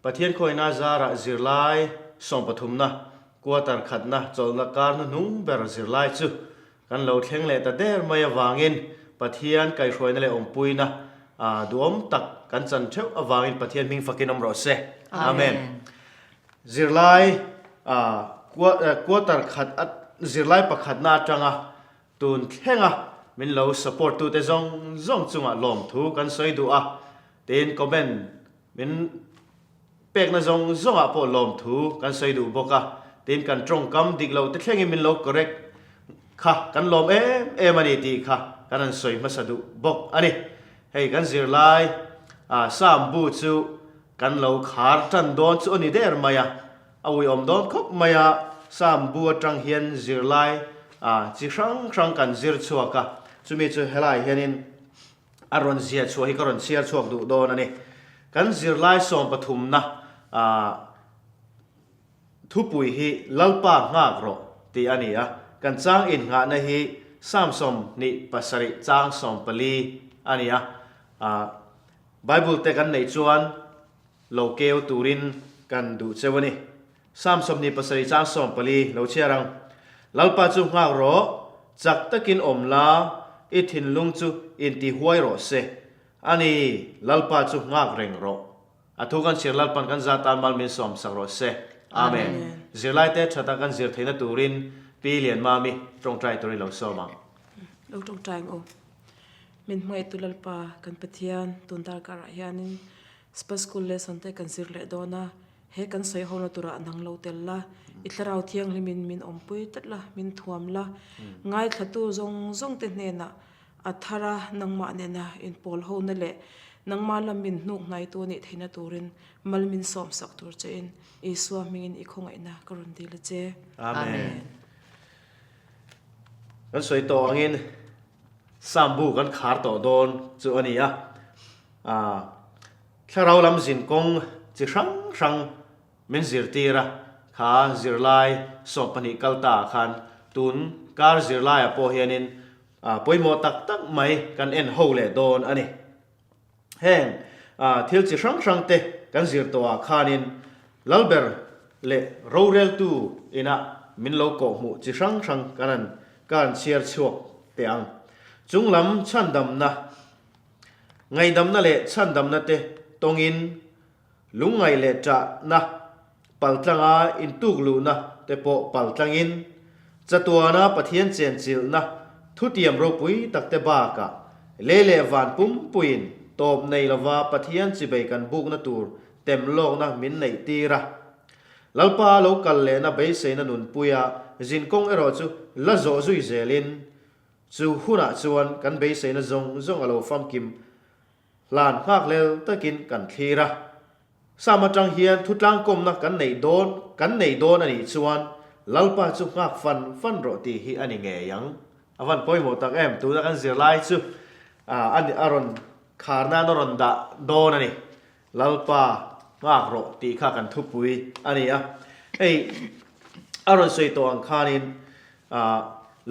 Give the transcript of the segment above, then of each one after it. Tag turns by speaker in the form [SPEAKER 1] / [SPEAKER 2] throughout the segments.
[SPEAKER 1] Pathian khawina zarah zirlai sawmpathumna quarter khatna chawlhna kar hnuhnung ber zirlai chu kan lo thleng leh ta der mai avangin Pathian kaihhruaina leh awmpuina duhawm tak kan chan theuh avangin Pathian hming fakin awm rawh se. Amen. Zirlai quarter khat zirlai pakhatna atanga Tun thlenga min lo support tute zawng zawng chungah lawmthu kan sawi duh a, tin comment min pekna zawng zawngah pawh lawmthu kan sawi duh bawk a, tin kan tawngkam dik loh te thlengin min lo correct kha kan lawm em em a ni tih kha kan han sawi hmasa duh bawk a ni. Hei kan zirlai Sam bu chu kan lo khar tan dawn chu a ni der mai a, A uiawm dawn khawp mai a, Sam bu atang hian zirlai chi hrang hrang kan zir chhuak a, chumi chu helai hianin a rawn zia chhuah hi ka rawn chhiar chhuak duh dawn a ni. Kan zirlai sawmpathumna thupui hi Lalpa nghak rawh tih a ni a, kan chang innghahna hi Sam 27 chang 14 a ni a, Bible te kan neih chuan Lo keu turin kan duh cheu a ni. Sam 27 chang 14 lo chhiar ang. Lalpa chu nghak rawh, chak takin awm la, i thinlung chu inti huai rawh se. A ni, Lalpa chu nghak reng rawh. A thu kan chhiar Lalpan kan za tan mal min sawm sak rawh se. Amen. Zirlaite thata kan zir theihna turin Pi Lianmami tawngtai turin lo sawm ang.
[SPEAKER 2] Lo tawngtai ang aw. Min hmangaihtu Lalpa kan Pathian tun darkarah hianin Spa school lesson te kan zir leh dawn a, he kan sawi hona turah nang lo tel la, i thlarau thianghlimin min awmpui tlat la, min thuam la, ngaithlatu zawng zawng te hnenah a thar a, nangmah nena inpawl hona leh nangmah lam min hnuk hnaitu a nih theihna turin mal min sawm sak tur chein Isua hmingin i khawngaihna ka rawn dil a che.
[SPEAKER 1] Amen. Kan sawi tawh angin Sambu kan khar tawh dawn chu a ni a. Thlarau lam zin kawng chi hrang hrang min zirtir a, kha zirlai 12 kal ta ah khan tun kar zirlai ah pawh hianin pawimawh tak tak mai kan en ho leh dawn a ni. Heng thil chi hrang hrang te kan zir tawh ah khanin Lalber leh roreltu inah min lo kawhhmuh chi hrang hrang kan han ka han chhiar chhuak teh ang. Chunglam chhandamna Ngaihdamna leh chhandamna te tawngin lungngaih leh ṭahna paltlanga intukluhna te pawh paltlangin chatuana Pathian chenchilhna thutiam ropui takte bakah lei leh van pumpuiin tawp nei lova Pathian chibei kan bukna tur tem lawkna min neih tir a. Lalpa lo kal lehna beiseina nunpuia zinkawng erawh chu la zawh zui zelin Chu hunah chuan kan beiseina zawng zawng a lo famkim hlan nghakhlel takin kan thlir a. Sam atang hian thutlangkawmna kan neih dawn kan nei dawn a nih chuan Lalpa chu nghak fan fan rawh tih hi a ni ngei ang. A van pawimawh tak em, tuna kan zirlai chu a a rawn khar nan a rawn dah dawn a ni. Lalpa nghak rawh tih kha kan thupui a ni a. Hei a rawn sawi tawh ang khanin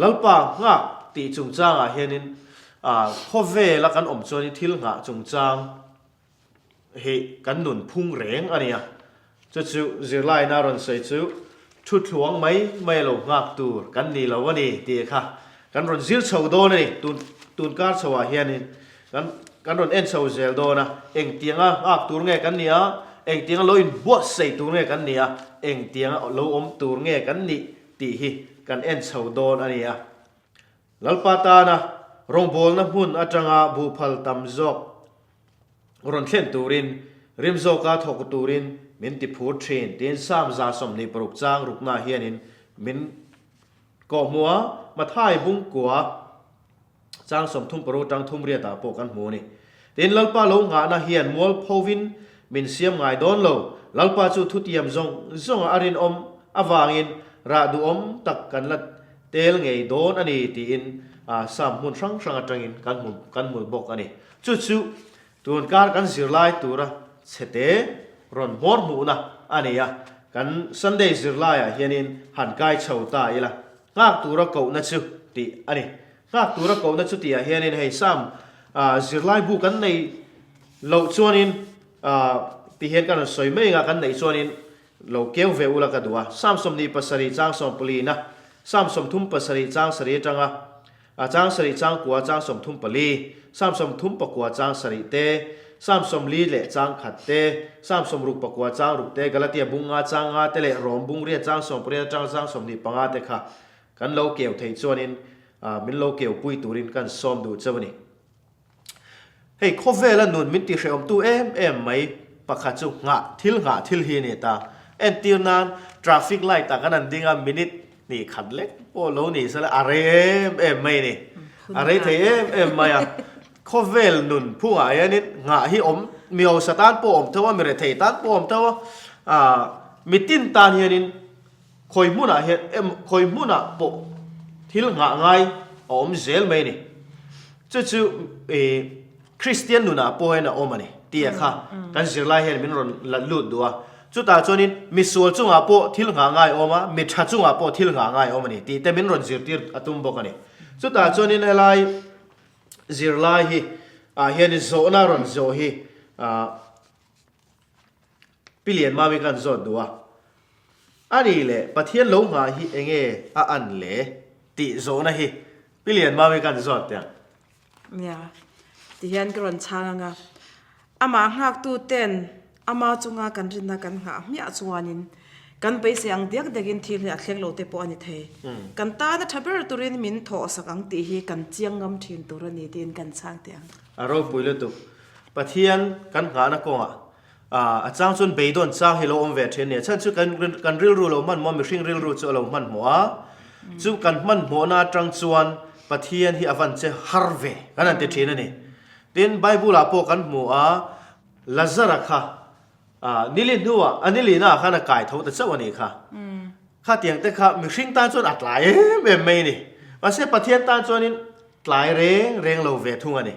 [SPEAKER 1] Lalpa nghak tih chungchangah hianin khawvela kan awm chuanin thil nghah chungchang hi kan nun phung reng a ni a. Chu chu zirlaina rawn sawi chu thu thluang mai mai lo nghak tur kan ni lo a ni tih kha kan rawn zir chho dawn a ni. Tun tun kar chhoah hianin kan kan rawn en chho zel dawn a, engtianga nghak tur nge kan ni a, engtianga lo inbuatsaih tur nge kan ni a, engtianga lo awm tur nge kan nih tih hi kan en chho dawn a ni a. Lalpa tana rawngbawlna hmun atanga buhphal tam zawk rawn thlen turin, rim zawka thawk turin min ti phur thin tiin Psalm 26 chang rukna hianin min kawhhmuh a, Mathai bungkua chang 36 tang thum riatah pawh kan hmu a ni. Tin, Lalpa lo nghahna hian mualphovin min siam ngai dawn lo. Lalpa chu thutiam zawng zawnga a rinawm avangin rah duhawm tak kan la tel ngei dawn a ni tiin Psalm hmun hrang hrang atangin kan hmu kan hmu bawk a ni. Chu chu tunkar kan zirlai tura chhete rawn hmawr hmuhna a ni a. Kan Sunday zirlaiah hianin han kai chho ta ila. Nghak tura kohna chu tih a ni. Nghak tura kohna chu tihah hianin hei Psalm zirlai bu kan nei loh chuanin. Ti hian ka rawn sawi mai anga kan neih chuanin lo keu ve ula ka duh a. Psalm 27 chang 14 a, Psalm 37 chang sarih atanga a chang sarih chang kua chang 34, Psalm 39 chang sarih te, Psalm 40 leh chang khat te, Psalm 69 chang ruk te, Galatia bung nga chang nga te leh Rom bung riat chang 18 atanga chang 25 te kha kan lo keu theih chuanin min lo keu pui turin kan sawm duh cheu a ni. Hei khawvela nun min tihrehawmtu em em mai pakhat chu nghah thil nghah thil hi a ni ta. Entir nan traffic light ah kan han ding a minute hnih khat lek pawh lo ni sela a rei em em mai a ni. A rei thei em em mai a. Khawvel nun phungah hianin nghah hi awm mi hausa tan pawh awm tho a, mi rethei tan pawh awm tho a, ah mitin tan hianin Khawi hmunah hian em khawi hmunah pawh thil nghah ngai a awm zel mai a ni. Chu chu ih Kristian nunah pawh hian a awm a ni tih a kha kan zirlai hian min rawn la lut duh a. Chutah chuanin misual chungah pawh thil nghah ngai a awm a, mi tha chungah pawh thil nghah ngai a awm a ni tih te min rawn zirtir a tum bawk a ni. Chutah chuanin helai zirlai hi ah hianin zawhna rawn zawh hi ah Pi Lianmami khan zawt duh a, A nih leh Pathian lo nghah hi enge a an le? tih zawhna hi Pi Lianmami khan zawt teh ang.
[SPEAKER 2] Nia, ti hian ka rawn chhang ang a, amah nghaktu ten ama chunga kan rinna kan nghah hmiah chuanin kan beisei ang diak diakin thil hi a thleng lo te pawh a ni thei. Kan tana tha ber turin min thawhsak ang tih hi kan chiang ngam thin tur a ni tiin kan chhang teh ang.
[SPEAKER 1] A ropui lutuk. Pathian kan nghahna kawngah a chang chuan beidawn chang hi lo awm ve thin a ni. A chhan chu kan kan rilru lo hmanhmawh a, mihring rilru chu a lo hmanhmawh a, chu kan hmanhmawhna atang chuan Pathian hi a van che har ve kan han ti thin a ni. Tin, Bible ah pawh kan hmu a, Lazara kha nili hnuah a nilina ah khan a kai tho ta chauh a nih kha. Khatiang te kha mihring tan chuan a tlai em em mai a ni. Mahse Pathian tan chuanin Tlai reng reng lo ve thung a ni.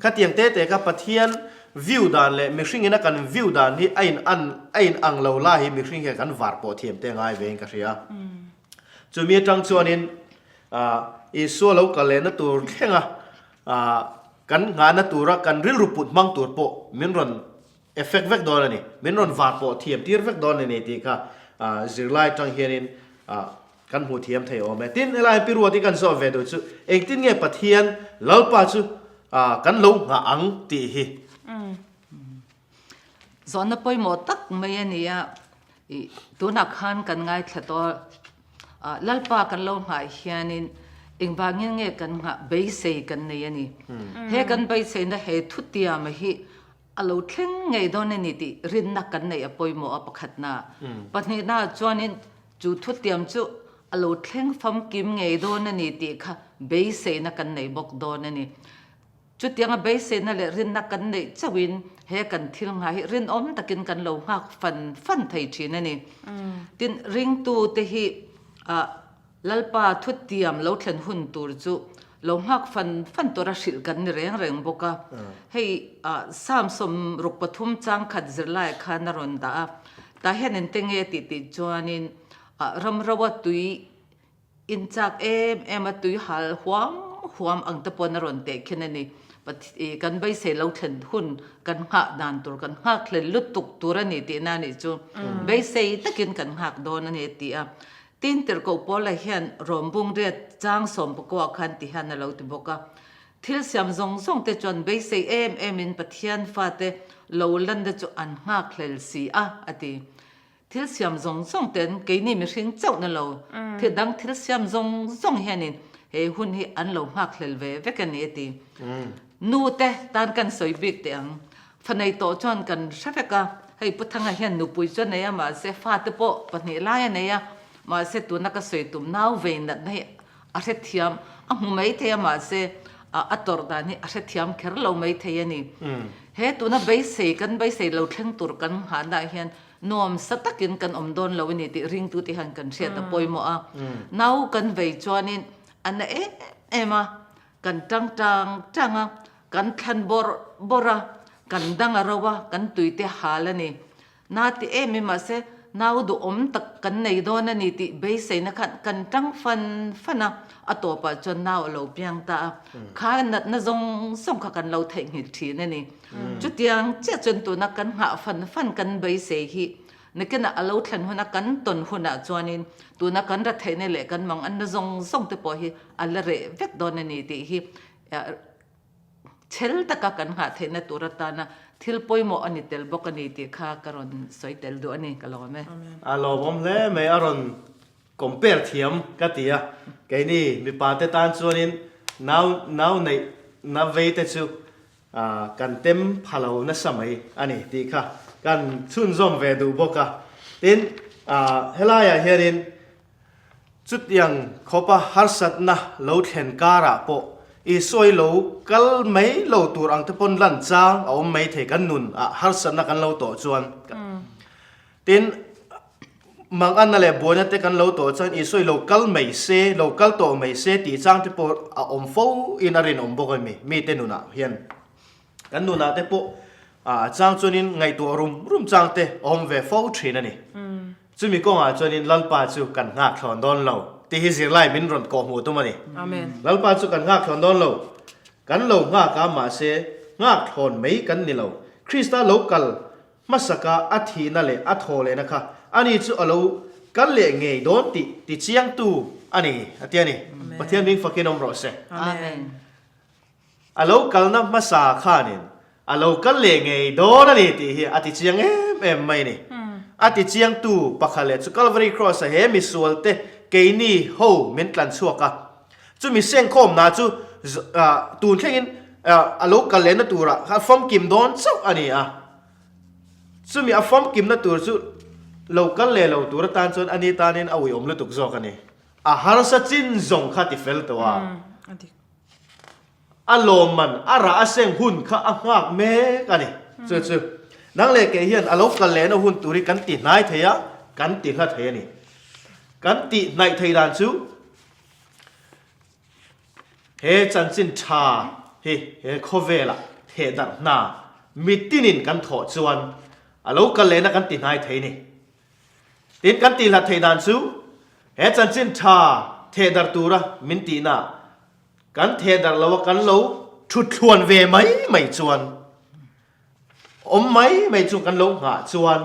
[SPEAKER 1] Khatiang te te kha Pathian view dan leh mihring ina kan view dan hi a in an a in ang lo lai hi mihring hian kan var pawh thiam te ngai ve in ka hria. Chumi atang chuanin Isua lo kal lehna tur thlenga kan nghahna tura kan rilru put hmang tur pawh min rawn Effect vek dawn a ni. Min rawn var pawh thiam tir vek dawn a ni tih kha zirlai atang hianin kan hmuh thiam thei awm e. Tin, helai Pi Ruati kan zawh ve duh chu engtin nge Pathian Lalpa chu kan lo nghah ang tih hi.
[SPEAKER 3] Zawhna pawimawh tak mai a ni a, tunah khan kan ngaithla tawh a, Lalpa kan lo nghah hianin engvangin nge kan nghah beisei kan nei a ni. He kan beiseina he thutiama hi A lo thleng ngei dawn a ni tih rinna kan neih a pawimawh a pakhatna. Pahnihna chuanin chu thutiam chu a lo thleng famkim ngei dawn a ni tih kha beiseina kan nei bawk dawn a ni. Chutianga beiseina leh rinna kan neih chauhin he kan thil nghah hi rinawm takin kan lo nghak fan fan thei thin a ni. Tin, ringtute hi ah Lalpa thutiam lo thlen hun tur chu lo nghak fan fan tura hrilh kan ni reng reng bawk a. Hei Psalm 63 chang khat zirlaiah khan a rawn dah a, tah hian engte nge tih tih chuanin ramro a tui inchak em em a tui hal huam huam ang te pawn a rawn teh khin a ni. Kan beisei lo thlen hun kan nghah dan tur kan nghak hlen lutuk tur a ni tihna a nih chu. Beisei takin kan nghak dawn a ni a ti a. Tin, Tirhkoh Paula hian Rom bungriat chang sawmpakua khan ti hian a lo ti bawk a, Thil siam zawng zawng te chuan beisei em emin Pathian fate lo lanna chu an nghakhlel si a, a ti. Thil siam zawng zawng ten keini mihring chauh na lo, thil dang thil siam zawng zawng hianin he hun hi an lo nghakhlel ve vek a ni, a ti. Nu te tan kan sawi bik teh ang. Fanei tawh chuan kan hre vek a, hei Pu Thanga hian nupui chu a nei a, mahse fate pawh pahnih lai a nei a, mahse tuna ka sawi tum nau vei natna hi a hrethiam, a hmu mai thei a, mahse a tawrh dan hi a hrethiam kher lo mai thei a ni. He tuna beisei, kan beisei lo thleng tur kan nghahnaah hian nuamsa takin kan awm dawn lo a ni tih ringtute hian kan hriat a pawimawh a. Nau kan vei chuanin a na em em a, Kan tang tang tang a, kan thlan bawrh bawrh a, kan dang a ro a, kan tui te hal a ni. Na ti em em mahse, nau duhawm tak kan nei dawn a ni tih beiseina khan kan tang fan fan a, a tawpah chuan nau a lo piang ta a, kha natna zawng zawng kha kan lo theihnghilh thin a ni. Chutiang chiah chuan tuna kan nghah fan fan kan beisei hi nakinah a lo thlen huna kan tawn hunah chuanin tuna kan ra theihna leh kan manganna zawng zawng te pawh hi a la reh vek dawn a ni tih hi Chhel taka kan nghah theihna tur atana thil pawimawh a ni tel bawk a ni tih kha ka rawn sawi tel duh a ni, ka lawm e.
[SPEAKER 1] A lawmawm hle mai, a rawn compare thiam ka ti a, keini mipa te tan chuanin nau nau neih na vei te chu kan tem pha lo nasa mai a ni tih kha kan chhunzawm ve duh bawk a. Tin, helaiah hianin Chutiang khawpa harsatna lo thlen karah pawh Isua i lo kal mai lo tur ang te pawn lan chang a awm mai thei kan nun ah harsatna kan lo tawh chuan. Tin, manganna leh buaina te kan lo tawh chuan Isua i lo kal mai se, lo kal tawh mai se tih chang te pawh a awm fo in a rinawm bawk a mi, mite nunah hian. Kan nunah te pawh a chang chuanin ngaihtuah rum rum chang te a awm ve fo thin a ni. Chumi kawngah chuanin Lalpa chu kan nghak thlawn dawn lo tih hi zirlai min rawn kawhhmuh tum a ni. Lalpa chu kan nghak thlawn dawn lo. Kan lo nghak a, mahse nghak thlawn mai kan ni lo. Krista lo kal hmasaka a thihna leh a thaw lehna kha ani chu a lo kal leh ngei dawn tih tichiangtu a ni, a ti a ni. Pathian hming fakin awm rawh se.
[SPEAKER 3] Amen.
[SPEAKER 1] A lo kalna hmasa khanin a lo kal leh ngei dawn a ni tih hi a ti chiang em em mai a ni. A ti chiangtu pakhat leh chu Calvary Cross-a he misualte keini ho min tlan chhuak a, chumi sengkhawmna chu tun thlengin a lo kal lehna turah khan famkim dawn chauh a ni a. Chumi a famkimna tur chu lo kal leh lo tur atan chuan ani tanin a uiawm lutuk zawk a ni. A harsa chin zawng kha ti fel tawh a. A lawmman a rah a seng hun kha a nghak mek a ni. Chu chu nang leh kei hian a lo kal lehna hun tur hi kan ti hnai thei a, kan ti hla thei a ni. Kan tih hnaih thei dan chu he chanchin tha hi he khawvelah thehdarh hna mitinin kan thawh chuan a lo kal lehna kan ti hnai thei a ni. Tin, kan tihhlat theih dan chu he chanchin tha thehdarh tura min tihna kan thehdarh lo a kan lo thuthluan ve mai mai chuan awm mai mai chu kan lo nghah chuan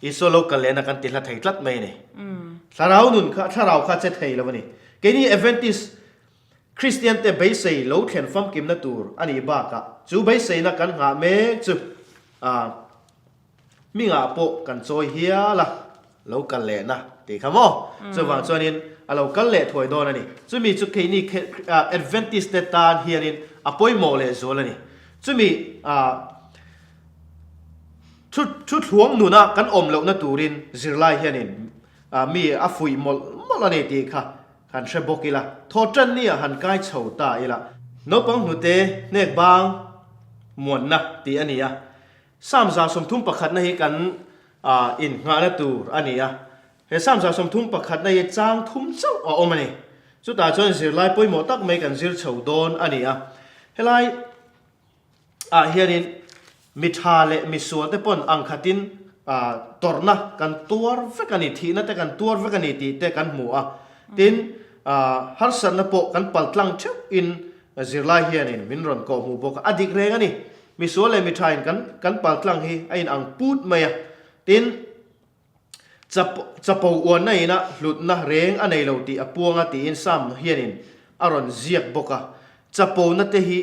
[SPEAKER 1] Isua lo kal lehna kan tihhla thei tlat mai a ni. Thlarau nun kha thlarau kha che thei lo a ni. Keini Adventist Kristian te beisei lo thlen famkimna tur a nih bakah chu beiseina kan nghah mek chu ah Hmingah pawh kan chawi hial a, lo kal lehna tih kha maw? Chuvang chuanin a lo kal leh thuai dawn a ni. Chumi chu keini Adventist te tan hianin a pawimawh leh zual a ni. Chumi thu thluang nuna kan awm lohna turin zirlai hianin mi a fuih mawlh mawlh a ni tih kha han hre bawk ila. Thawhtan ni ah han kai chho ta ila. Naupang hnute hnek bang muanna tih a ni a. Psalm 31 pakhatna hi kan innghahna tur a ni a. He Psalm 31 pakhatna hi chang thum chauh a awm a ni. Chutah chuan zirlai pawimawh tak mai kan zir chho dawn a ni a. Helai ah hianin mi tha leh mi sual te pawn ang khatin tawrhna kan tuar vek a ni, thihna te kan tuar vek a ni tih te kan hmu a. Tin, harsatna pawh kan paltlang theuh in Zirlai hianin min rawn kawh hmuh bawk a, a dik reng a ni. Misual leh mithain kan kan paltlang hi a inang put mai a. Tin, chapo uanna ina hlutna reng a nei lo tih a puang a tiin Sam hianin a rawn ziak bawk a. Chapona te hi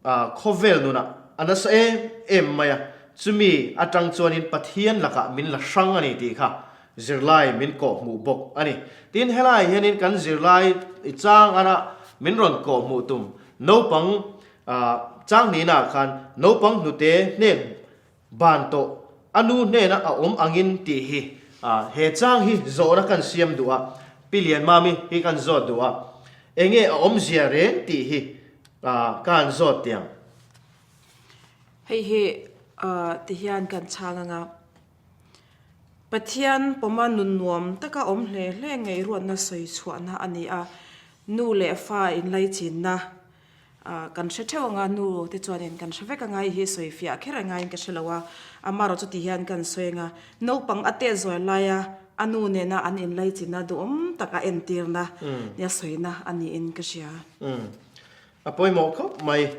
[SPEAKER 1] khawvel nunah a nasa em em mai a, chumi atang chuanin Pathian lakah min la hrang a ni tih kha Zirlai min kawhhmuh bawk a ni. Tin, helaiah hianin kan zirlai chang ana min rawn kawhhmuh tum naupang chang nihnaah khan naupang hnute hnek ban tawh a nu hnena a awm angin tih hi he chang hi zawhna kan siam duh a, Pi Lianmami hi kan zawt duh a, enge a awmzia reng tih hi ka han zawt tiang.
[SPEAKER 2] Hei hi tihian kan chhang anga. Pathian pawma nun nuam taka awm hle hle ngaihruatna sawi chhuahna a ni a, nu leh fa inlaichinna. Kan hre theuh anga nu te chuanin kan hre vek anga hei hi sawi fiah kher a ngaiin ka hre lo a, amarawh chu ti hian kan sawi anga naupang a teh zual laia a nu nena an inlaichinna duhawm tak a entirna nia sawina a niin ka hria.
[SPEAKER 1] A pawimawh khawp mai.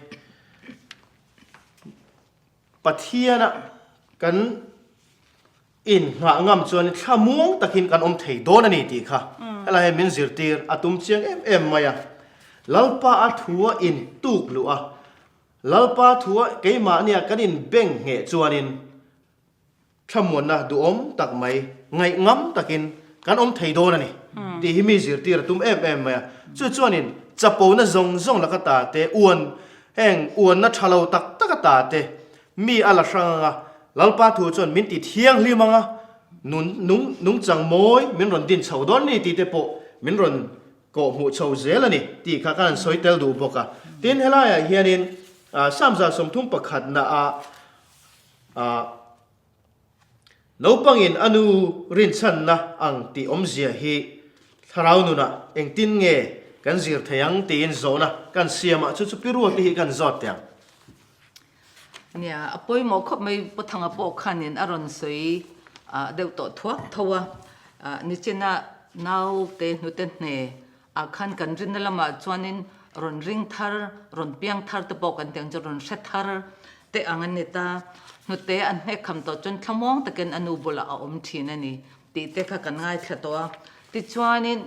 [SPEAKER 1] Pathiana kan In nghah ngam chuan thla muang takin kan awm thei dawn a ni tih kha helai hian min zirtir a tum chiang em em mai a. Lalpa a thua in tuk luh a, Lalpa thua keimahnia kan in beng ngheh chuanin thlamuanna duhawm tak mai ngaih ngam takin kan awm thei dawn a ni tih hi mi zirtir a tum em em mai a. Chu chuanin chapona zawng zawng laka ta te, uan heng uanna tha lo tak taka ta te, Mi a la hrang anga, Lalpa thu chuan min ti thianghlim anga, nun nung nungchang mawi min rawn din chho dawn ni tih te pawh min rawn kawh hmuh chho zel a ni tih kha ka han sawi tel duh bawk a. Tin, helaiah hianin Samza 31 naah Naupangin a nu rinchhanna ang tih awmzia hi thlarau nunah engtin nge kan zir thei ang tiin zawhna kan siam a, chu chu pi rual te hi kan zawt teh ang.
[SPEAKER 3] Nia, a pawimawh khawp mai Pu Thanga pawh khanin a rawn sawi deuh tawh thuak tho a, nichina naute hnute hne ah khan kan rinna lamah chuanin rawn ring thar, rawn piang thar te pawh kan ti ang chu, rawn hre thar te ang an ni ta. Hnute an hnek kham tawh chuan thlamuang takin a nu bulah a awm thin a ni tih te kha kan ngaithla tawh a. Tichuanin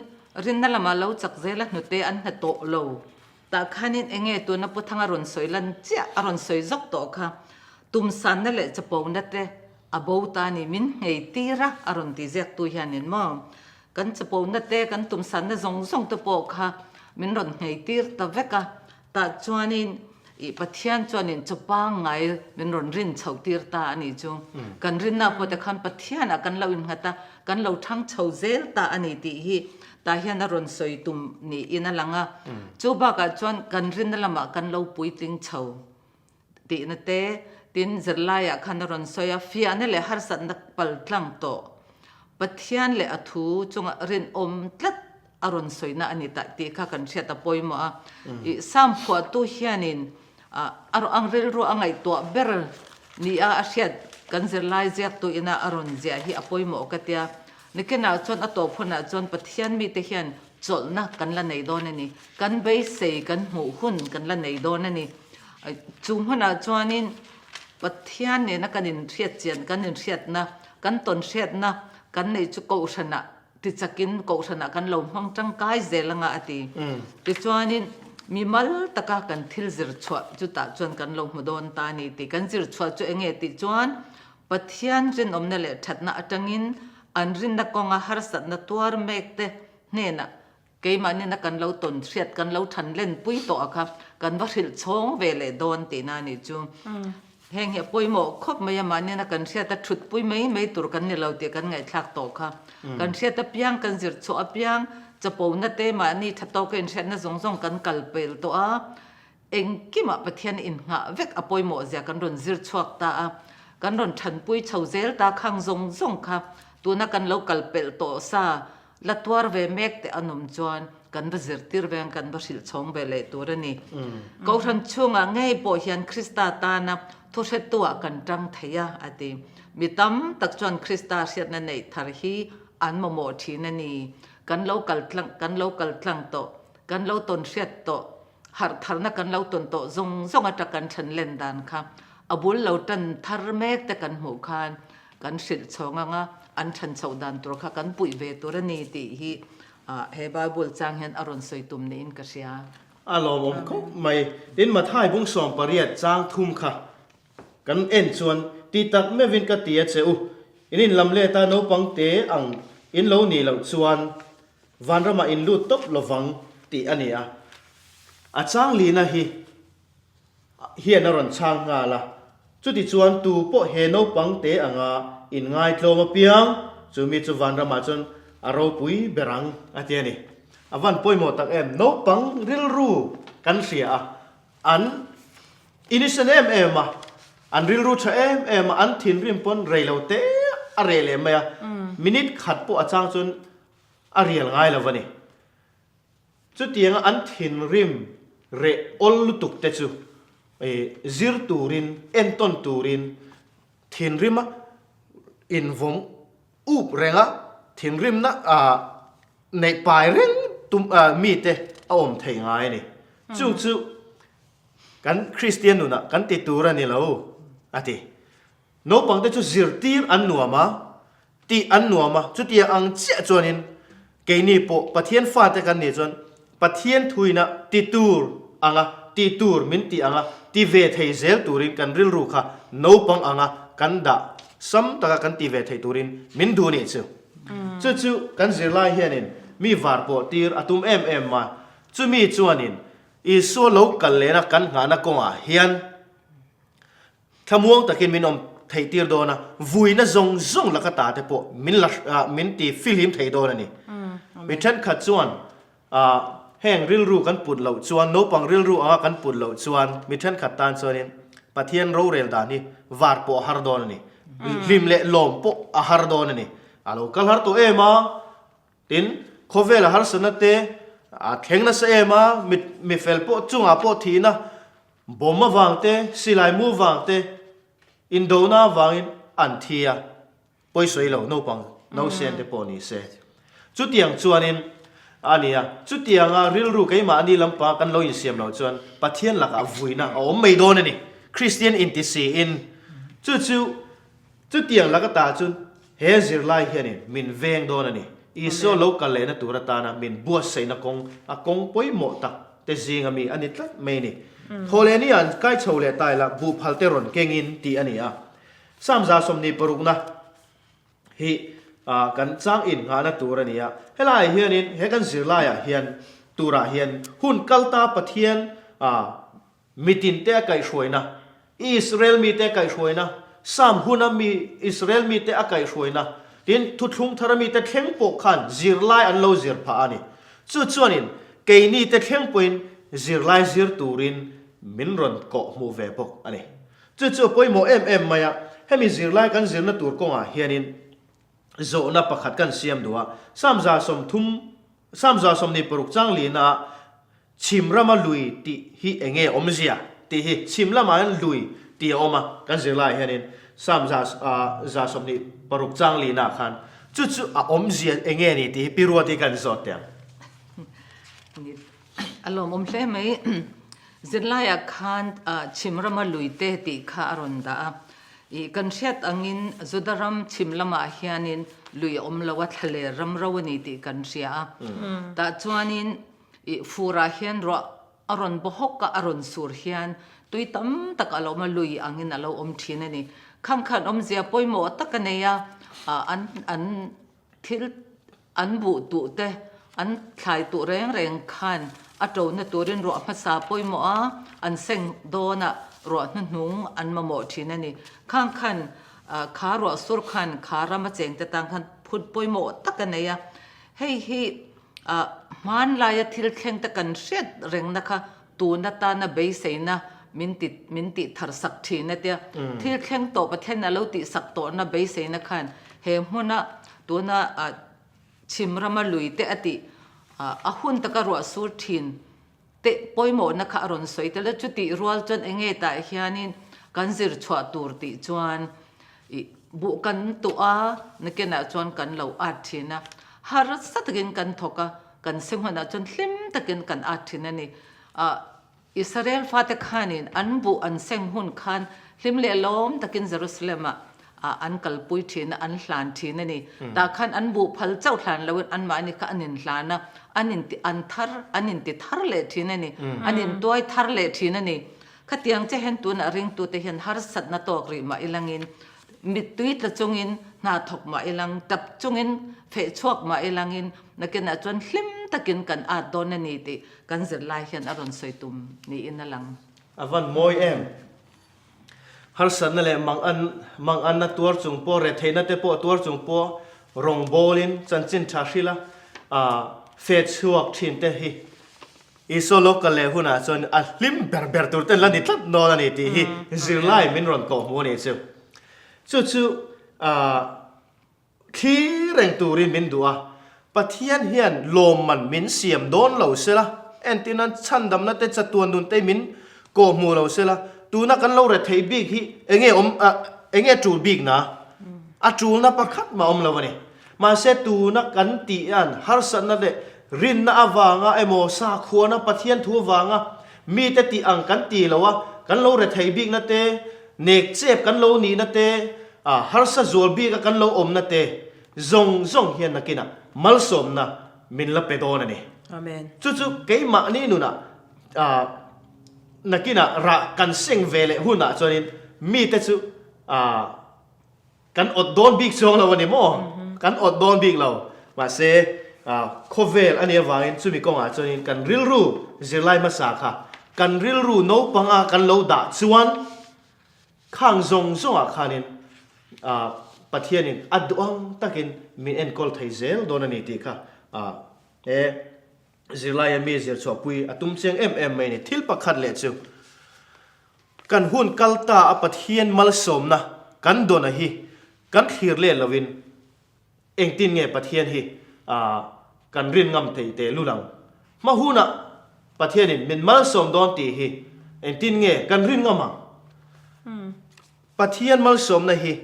[SPEAKER 3] rinna lamah lo chak zela hnute an hne tawh lo Tah khanin enge tuna Pu Thanga rawn sawi lan chiah a rawn sawi zawk tawh kha tumsanna leh chapona te a bo ta ni min nghei tir a a rawn ti ziaktu hianin maw kan chapona te kan tumsanna zawng zawng te pawh kha min rawn nghei tir ta vek a tah chuanin ih Pathian chuanin chaw pangngai min rawn rin chhoh tir ta a nih chu kan rinna pawh te khan Pathianah kan lo innghat a kan lo thang chho zel ta a ni tih hi Tah hian a rawn sawi tum niin a lang a, chu bakah chuan kan rinna lamah kan lo puitling chho tihna te, tin zirlaiah khan a rawn sawi a, fiahna leh harsatna pal tlang tawh Pathian leh a thu chunga rinawm tlat a rawn sawina a ni ta tih kha kan hriat a pawimawh a. Ih Sam phuahtu hianin a ang rilru a ngaihtuah ber nia a hriat kan zirlai ziaktu ina a rawn ziah hi a pawimawh ka tia. Nikinah chuan a tawp hunah chuan Pathian mite hian chawlhna kan la nei dawn a ni. Kan beisei kan hmuh hun kan la nei dawn a ni. Chu hmunah chuanin Pathian nena kan inhriatchian, kan inhriatna, kan tawnhriatna kan neih chu Kohhranah tichakin Kohhranah kan lo hmang tangkai zel anga a ti. Tichuanin mi mal taka kan thil zir chhuah chutah chuan kan lo hmu dawn ta a ni tih. Kan zir chhuah chu eng nge tih chuan Pathian rinawmna leh thatna atangin an rinna kawnga harsatna tuar mek te hnenah keimahnin a kan lo tawn hriat kan lo than len pui tawh a kha kan va hrilh chhawng ve leh dawn tihna a nih chu. Heng hi a pawimawh khawp mai a, mahniin a kan hriat a thut pui mai mai tur kan ni lo tih kan ngaihthlak tawh kha. Kan hriat apiang, kan zir chhuah apiang, chapona te mahni tha tawka inhriatna zawng zawng kan kal pel tawh a, Engkimah Pathian inngah vek a pawimawh zia kan rawn zir chhuak ta a, kan rawn thanpui chho zel ta khang zawng zawng kha tuna kan lo kal pelh tawh sa la tuar ve mek te an awm chuan kan va zirtir ve ang, kan va hrilh chhawng ve leh tur a ni. Kohhran chhungah ngei pawh hian Krista tana thuhretuah kan tang thei a, a ti. Mi tam tak chuan Krista hriatna neih thar hi an mamawh thin a ni. Kan lo kal tlang, kan lo kal tlang tawh, kan lo tawn hriat tawh. Harh tharna kan lo tawn tawh zawng zawng atang kan then len dan kha a bul lo tan thar mek te kan hmuh khan kan hrilh chhawng anga an then chhoh dan tur kha kan puih ve tur a ni tih hi he Bible chang hian a rawn sawi tum niin ka hria.
[SPEAKER 1] A lawmawm khawp mai. Tin, Mathai bung 18 chang thum kha kan en chuan ti tak meuhin ka ti a che u, in inlam let a naupang te ang in lo nih loh chuan Vanramah in lut tawp lovang tih a ni a. A chang lina hi hian a rawn chhang nghal a. Chutichuan tu pawh he naupang te anga in ngaitlawm apiang, chu mi chu vanramah chuan a ropui ber ang a ti a ni. A van pawimawh tak em, naupang rilru kan hria a, an innocent em em a, an rilru tha em em a, an thinrim pawn rei lo te a reh leh mai a, minute khat pawh a chang chuan A rial ngai lo a ni. Chutianga an thinrim Reh awl lutuk te chu zir turin, entawn turin thinrima invawm up renga thinrimna neih pai reng tum mite a awm thei ngai a ni. Chu chu kan Kristian nunah kan ti tur a ni lo a ti. Naupangte chu zirtir an nuam a, tih an nuam a, chutiang ang chiah chuanin keini pawh Pathian fate kan nih chuan Pathian thuina ti tur anga ti tur min tih anga ti ve thei zel turin kan rilru kha naupang anga kan dah sam taka kan ti ve thei turin min duh nih chu. Chu chu kan zirlai hianin mi var pawh tir a tum em em a, chumi chuanin Isua lo kal lehna kan nghahna kawngah hian, Thlamuang takin min awm theih tir dawn a, vuina zawng zawng laka ta te pawh min la min ti fihlim thei dawn a ni. Mi thenkhat chuan heng rilru kan put loh chuan, naupang rilru anga kan put loh chuan mi thenkhat tan chuanin Pathian rorel dan hi var pawh a har dawn a ni. Hlim leh lawm pawh a har dawn a ni. A lo kal har tawh em a, tin khawvela harsatna te a thleng nasa em a, mi fel pawh chungah pawh thihna Bawm avang te, silai mu vang te, indona avangin an thi a, pawisawi lo naupang nausen te pawh ni se. Chutiang chuanin a ni a, chutianga rilru keimahni lampang kan lo insiam loh chuan Pathian lakah vuina a awm mai dawn a ni, Kristian inti siin. Chu chu Chutiang laka ta chu he zirlai hianin min veng dawn a ni. Isua lo kal lehna tur atana min buatsaihna kawng, a kawng pawimawh tak te zinga mi a ni tlat mai a ni. Thawhlehni ah an kai chho leh ta ila buhphal te rawn kengin tih a ni a. Psalm 26na hi kan chang innghahna tur a ni a. Helaiah hianin he kan zirlaiah hian turah hian hun kalta Pathian Mitinte a kaihhruaina, Israel mite a kaihhruaina, Sam huna mi Israel mite a kaihhruaina, tin Thuthlung thara mite thleng pawh khan zirlai an lo zir phah a ni. Chu chuanin keinite thleng pawhin zirlai zir turin min rawn kawh hmuh ve bawk a ni. Chu chu a pawimawh em em mai a, hemi zirlai kan zirna tur kawngah hianin zawhna pakhat kan siam duh a, Sam 30, Sam 26 chang lina Chhim rama lui tih hi eng nge awmzia tih hi chhim lamah hian lui tih a awm a, kan zirlaiah hianin Psalm 126 chang lina khan chu chu a awmzia eng nge ni tih hi Pi Ruati kan zawt teh ang.
[SPEAKER 3] A lawmawm hle mai. Zirlaiah khan chhim rama lui te tih kha a rawn dah a. I kan hriat angin Juda ram chhim lamah hianin lui a awm lo a, thlaler ram ro a ni tih kan hria a. Tah chuanin I furah hian ruah a rawn baw hawk a, a rawn sur hian tui tam tak a lo awm a, lui angin a lo awm thin a ni. Khang khan awmzia pawimawh tak a nei a, an an thil an buh tuh te, an thlai tuh reng reng khan a tona turin ruah hmasa pawimawh a, an seng dawnah ruah hnuhnung an mamawh thin a ni. Khang khan kha ruah sur khan kha rama chengte tan khan phut pawimawh tak a nei a, hei hi A hmanlaia thil thleng te kan hriat rengna kha tun atana beiseina min ti min tih thar sak thin a tia. Thil thleng tawh Pathian a lo tih sak tawhna beiseina khan he hmuna tuna chhim rama lui te a tih a hun taka ruah sur thin Teh pawimawhna kha a rawn sawi tel a, chutih rual chuan eng nge tah hianin kan zir chhuah tur tih chuan ih buh kan tuah a, nakinah chuan kan lo at thin a, harsa takin kan thawk a, kan sehmunah chuan hlim takin kan at thin a ni. Ah Israel fate khanin an buh an seng hun khan hlim leh lawm takin Jerusalem-ah ah an kalpui thin a, an hlan thin a ni. Tah khan an buh phal chauh hlan loin anmahni kha an inhlan a, an inti an thar an inti thar leh thin a ni, an intuai thar leh thin a ni. Khatiang che hian tunah ringtute hian harsatna tawk rih mah ilangin, mittui tla chungin hna thawk mah ilang, tap chungin feh chhuak mah ilangin nakinah chuan hlim takin kan at dawn a ni tih kan zirlai hian a rawn sawi tum niin a lang.
[SPEAKER 1] A van mawi em? Harsatna leh mangan manganna tuar chung pawh, retheihna te pawh tuar chung pawh rawngbawlin chanchin tha hrila fe chhuak thin te hi Isua lo kal leh hunah chuan a hlim ber ber tur ten la ni tlat nawn a ni tih hi zirlai min rawn kawh hmu a nih chu. Chu chu Thli reng turin min duh a, Pathian hian lawmman min siam dawn lo sela. Entirnan chhandamna te chatuan nun te min kawh hmu lo sela, tuna kan lo rethei bik hi enge awm enge tul bik na? A tulna pakhat mah awm lo a ni. Mahse tuna kan tih hian harsatna leh rinna avanga emaw sakhuana Pathian thu avanga mite tih ang kan ti lo a, kan lo rethei bikna te, nek chep kan lo nihna te, harsa zual bika kan lo awmna te zawng zawng hian nakinah malsawmna min la pe dawn a ni.
[SPEAKER 2] Amen.
[SPEAKER 1] Chu chu keimahni nunah nakinah rah kan seng ve leh hunah chuanin mite chu Kan awt dawn bik chuang lo a ni maw? Kan awt dawn bik lo. Mahse, khawvel a nih avangin chumi kawngah chuanin kan rilru zirlai hmasa kha kan rilru naupanga kan lo dah chuan khang zawng zawngah khanin Pathianin a duh ang takin min enkawl thei zel dawn a ni tih kha he zirlaia mi zirchhuahpui a tum chiang em em mai a ni. Thil pakhat leh chu Kan hun kal ta a Pathian malsawmna kan dawna hi kan thlir let lovin engtin nge Pathian hi kan rin ngam theih teh lul ang? Hma hunah Pathianin min malsawm dawn tih hi engtin nge kan rin ngam ang? Pathian malsawmna hi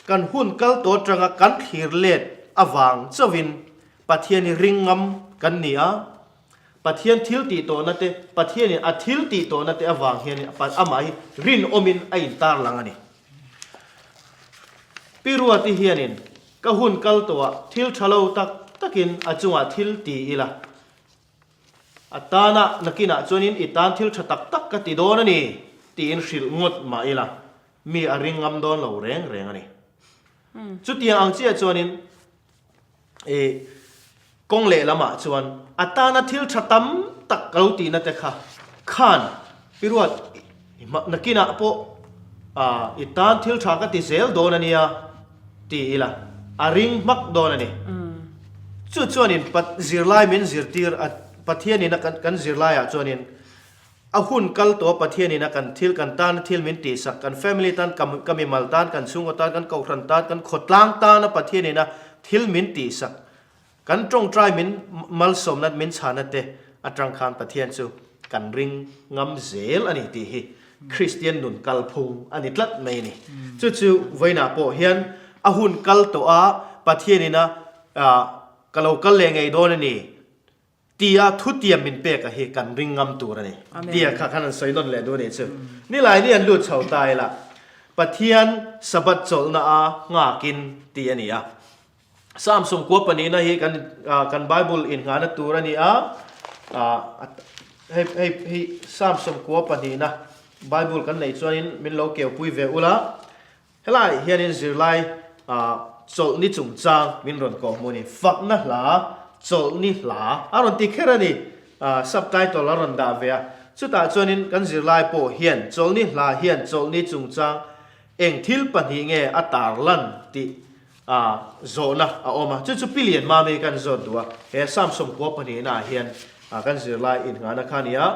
[SPEAKER 1] kan hun kal tawh atanga kan thlir let avang chauhin Pathian hi ring ngam kan ni a, Pathian thil tih tawhna te, Pathianin a thil tih tawhna te avang hian amah hi rinawmin a intar lang a ni. Pi Ruati hianin ka hun kal tawhah thil tha lo tak takin a chungah thil ti ila, a tana nakinah chuanin i tan thil tha tak tak ka ti dawn a ni tiin hrilh ngawt mah ila, mi a ring ngam dawn lo reng reng a ni. Chutiang ang chiah chuanin I kawng lehlamah chuan a tana thil tha tam tak ka lo tihna te kha khan i ruat nakinah pawh i tan thil tha ka ti zel dawn a nia ti ila a ring hmak dawn a ni. Chu chuanin zirlai min zirtir a Pathianin a kan zirlaiah chuanin A hun kal tawh Pathianin a kan thil, kan tana thil min tihsak, kan family tan, ka mimal tan, kan chhungkaw tan, kan kohhran tan, kan khawtlang tana Pathianin a thil min tihsak, kan tawngtai min malsawmna min chhana te atang khan Pathian chu kan ring ngam zel a ni tih hi Kristian nun kalphung a ni tlat mai a ni. Chu chu vawiinah pawh hian a hun kal tawh a Pathianin a ka lo kal leh ngei dawn a ni. Tia thutiam min pek a hi kan ring ngam tur a ni. Tia kha khan an sawi nawn leh duh a nih chu. Nilai ni an lut chho ta ila, Pathian Sabbath chawlhna a nghakin tih a ni a. Psalm sawmkua pahnihna hi kan kan Bible innghahna tur a ni a. Hei hei hei Psalm sawmkua pahnihna Bible kan neih chuanin min lo keupui ve ula. Helai hianin zirlai chawlhni chungchang min rawn kawh hmu a ni. Fakna hla, chawlhni hla a rawn ti kher a ni. Subtitle a rawn dah ve a. Chutah chuanin kan zirlai pawh hian chawlhni hla hian chawlhni chungchang eng thil pahnih nge a tarlan tih zawhna a awm a. Chu chu Pi Lianmami kan zawt duh a. He Psalm 90 pahnihnaah hian kan zirlai innghahna kha nia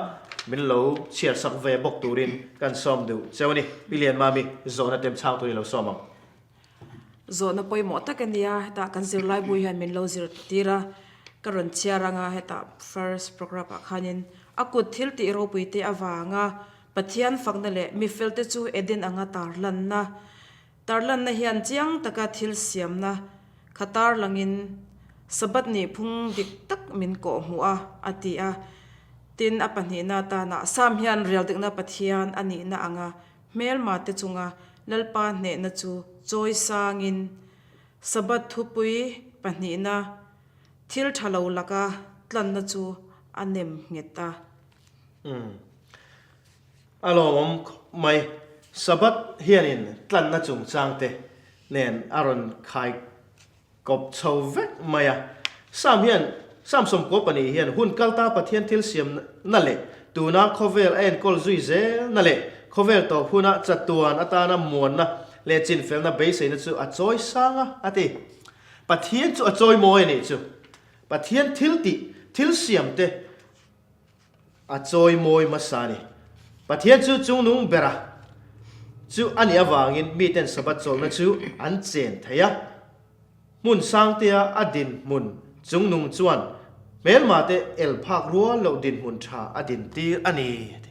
[SPEAKER 1] min lo chhiar sak ve bawk turin kan sawm duh cheu a ni. Pi Lianmami zawhna tem chhang turin lo sawm ang.
[SPEAKER 2] Zawhna pawimawh tak a nia, hetah kan zirlai bu hian min lo zirtir a, ka rawn chhiar anga hetah first paragraph ah khanin a kut thil tih ropui te avanga Pathian fakna leh mifelte chu Eden anga tarlanna Tarlanna hian chiang taka thil siamna kha tarlangin Sabbath nih phung dik tak min kawh hmuh a, a ti a. Tin, a pahnihna atana Sam hian rialdikna Pathian a nihna anga hmelmate chunga Lalpa hnehna chu chawi sangin Sabbath thupui pahnihna thil tha lo laka tlanna chu a nem nghet a.
[SPEAKER 1] Umm. A lawmawm khawp mai. Sabbath hianin tlanna chungchang te nen a rawn khai kawp chho vek mai a. Sam hian, Sam sawmkua pahnih hian hun kalta Pathian thil siamna leh tuna khawvel a enkawl zui zelna leh khawvel tawp huna chatuan atana muanna leh chinfelna beiseina chu a chawi sang a, a ti. Pathian chu a chawi mawi a nih chu. Pathian thil tih, thil siam te A chawimawi hmasa a ni. Pathian chu chungnung bera chu a nih avangin miten Sabbath chawlhna chu an chen thei a. Hmun sangtea a dinhmun chungnung chuan Hmelmate el phak rual loh dinhmun tha a dintir a ni, a ti.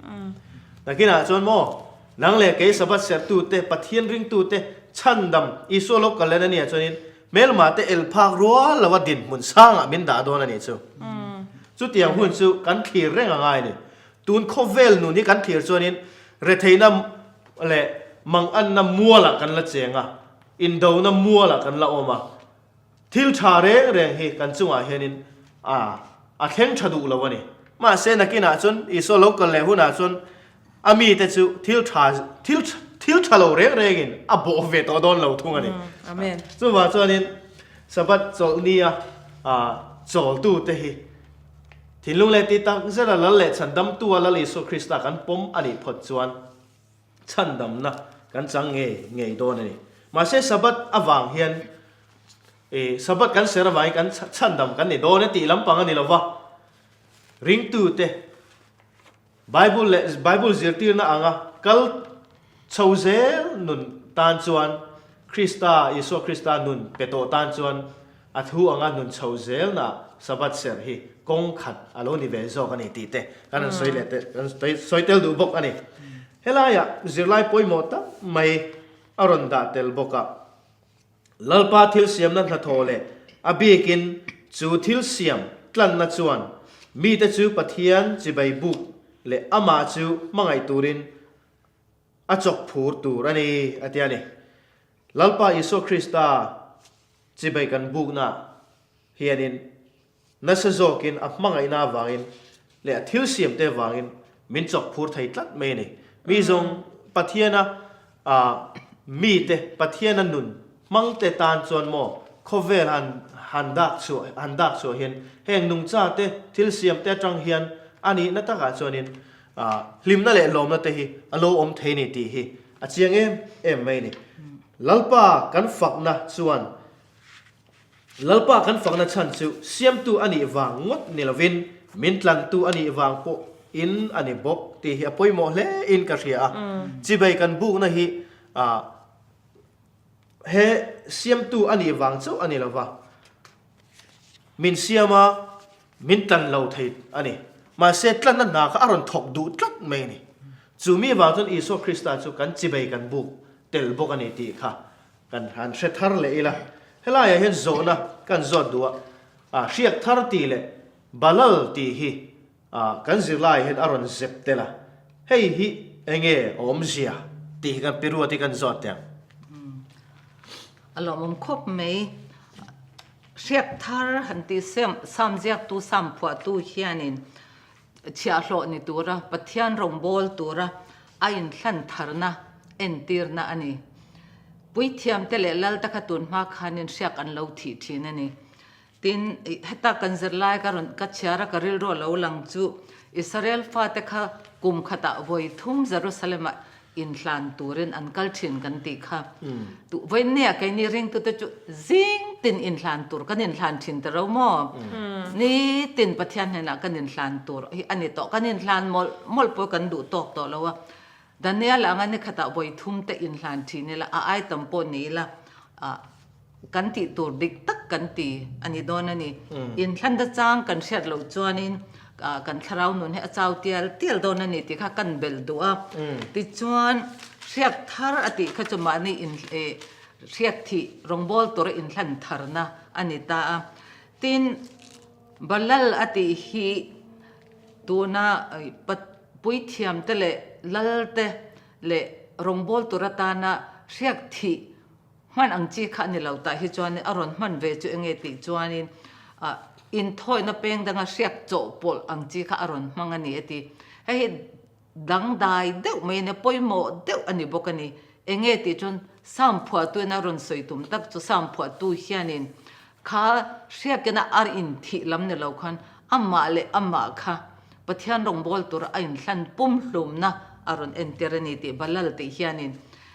[SPEAKER 1] Nakinah chuan maw, nang leh kei Sabbath serhtute, Pathian ringtute, chhandam Isua lo kal len a nia chuanin hmelmate el phak rual loha dinhmun sangah min dah dawn a nih chu. Chutiang hun chu kan thlir reng a ngai a ni. Tun khawvel nun hi kan thlir chuanin retheihna leh manganna mualah kan la cheng a, indona mualah kan la awm a. Thil tha reng reng hi kan chungah hianin a a thleng tha duh lo a ni. Mahse nakinah chuan Isua lo kal leh hunah chuan a mite chu thil tha thil thil tha lo reng rengin a bawh ve tawh dawn lo thung a ni.
[SPEAKER 2] Amen.
[SPEAKER 1] Chuvang chuanin Sabbath chawlhnia chawltute hi thinlung leh tih tak zeta lal leh chhandamtua Lal Isua Krista kan pawm a nih phawt chuan chhandamna kan chang ngei ngei dawn a ni. Mahse Sabbath avang hian i Sabbath kan ser avangin kan chhandam kan ni dawn e tih lampang a ni lo va, ringtute Bible leh Bible zirtirna anga kal chho zel nun tan chuan Krista, Isua Krista nun pe tawh tan chuan a thu anga nun chho zelna Sabbath ser hi kawng khat a lo ni ve zawk a ni tih te kan rawn sawi leh te kan sawi tel duh bawk a ni. Helaiah zirlai pawimawh tak mai a rawn dah tel bawk a. Lalpa thil siamna hnathawh leh a bikin chu thil siam tlanna chuan mite chu Pathian chibai buk leh amah chu hmangaih turin a chawk phur tur a ni, a ti a ni. Lalpa Isua Krista chibai kan bukna hianin Nasa zawkin a hmangaihna avangin leh a thil siamte avangin min chawk phur thei tlat mai a ni. Mi zawng Pathiana mite, Pathiana nun hmangte tan chuan maw khawvel han han dak chhuah han dak chhuah hian heng nungchate thil siamte atang hian a nihna takah chuanin hlimna leh lawmna te hi a lo awm thei a ni tih hi a chiang em em mai a ni. Lalpa kan fakna chuan Lalpa kan fakna chhan chu siamtu a nih vang ngawt ni lovin min tlantu a nih vang pawh in a ni bawk tih hi a pawimawh hle in ka hria a. Chibei kan bukna hi he siamtu a nih vang chauh a ni lova, min siam a, min tlan lo thei a ni. Mahse tlanna hna kha a rawn thawk duh tlat mai a ni. Chu mi vang chuan Isua Krista chu kan chibei kan buk tel bawk a ni tih kha Kan han hre thar leh ila, helaiah hian zawhna kan zawt duh a, a hriak thar tih leh balal tih hi kan zirlaiah hian a rawn zep tel a, hei hi enge awmzia tih hi kan pi ruat hi kan zawt teh ang.
[SPEAKER 3] A lawmawm khawp mai. Hriak thar han tih sam ziaktu sam phuahtu hianin chhiahhlawh ni tura Pathian rawngbâwl tura a inhlan tharna entirna a ni. Puithiamte leh Lalte kha tun hma khanin hriak an lo thih thin a ni. Tin, heta kan zirlai ka rawn ka chhiar a, ka rilru a lo lang chu Israel fate kha kum khatah vawi thum Jerusalem-ah inhlan turin an kal thin kan tih kha. Tu vawinia keini ringtute chu zing tin inhlan tur kan inhlan thin ta ro maw? Nitin Pathian hnenah kan inhlan tur hi a ni tawh. Kan inhlan mawlh mawlh pawh kan duh tawk tawh lo a. Daniel anga ni khatah vawi thum te inhlan thin ila a ai tam pawh ni ila kan tih tur dik tak kan ti a ni dawn a ni. Inthlan chang kan hriat loh chuanin kan thlarau nun hi a chau tial tial dawn a ni tih kha kan belh duh a. Tichuan hriak thar a tih kha chu mahni hriak thih rawngbawl tura inthlan tharna a ni ta a. Tin, Balal a tih hi tuna puithiamte leh lalte leh rawngbawl tur atana hriak thih Hman ang chi kha a ni lo tah hi chuanin a rawn hman ve chu enge tih chuanin ah inthawina peng danga hriak chawhpawlh ang chi kha a rawn hmang a ni a ti. Hei hi dangdai deuh mai a nia, pawimawh deuh a ni bawk a ni. Enge tih chuan Sam phuahtuin a rawn sawi tum tak chu Sam phuahtu hianin Kha hriakena a inthih lam ni lo khan amah leh amah kha Pathian rawngbâwl tura a inhlan pumhlumna a rawn entir a ni tih Balal tih hianin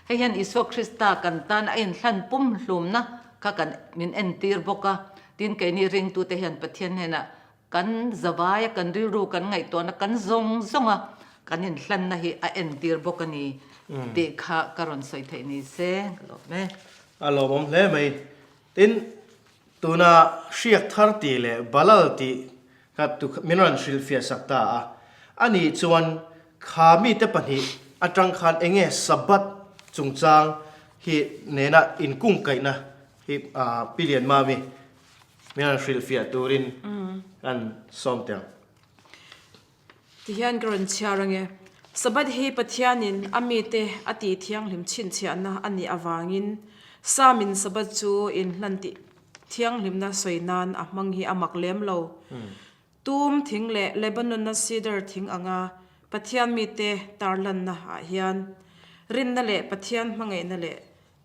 [SPEAKER 3] hei hian Isua Krista kan tan a inhlan pumhlumna kha kan min entir bawk a. Tin, keini ringtute hian Pathian hnenah kan zavaia kan rilru kan ngaihtuahna kan zawng zawnga kan inhlanna hi a entir bawk a ni tih kha ka rawn sawi theih ni se ka lawm e.
[SPEAKER 1] A lawmawm hle mai. Tin, tuna hriak thar tih leh balal tih Kha tu min rawn hrilhfiah sak ta a. Ani chuan kha mite pahnih atang khan enge Sabbath chungchang hi nena inkungkaihna hi Pi Lianmami min rawn hrilhfiah turin kan sawm teh ang.
[SPEAKER 2] Tihian ka rawn chhiar ange. Sabbath hi Pathianin a mite a tih thianghlim chhinchhiahna a nih avangin Samin Sabbath chu inhlan tih thianghlimna sawi nan a hmang hi a mak lem lo. Tum thing leh Lebanon-a cedar thing anga Pathian mite tarlanna ah hian rinna leh Pathian hmangaihna leh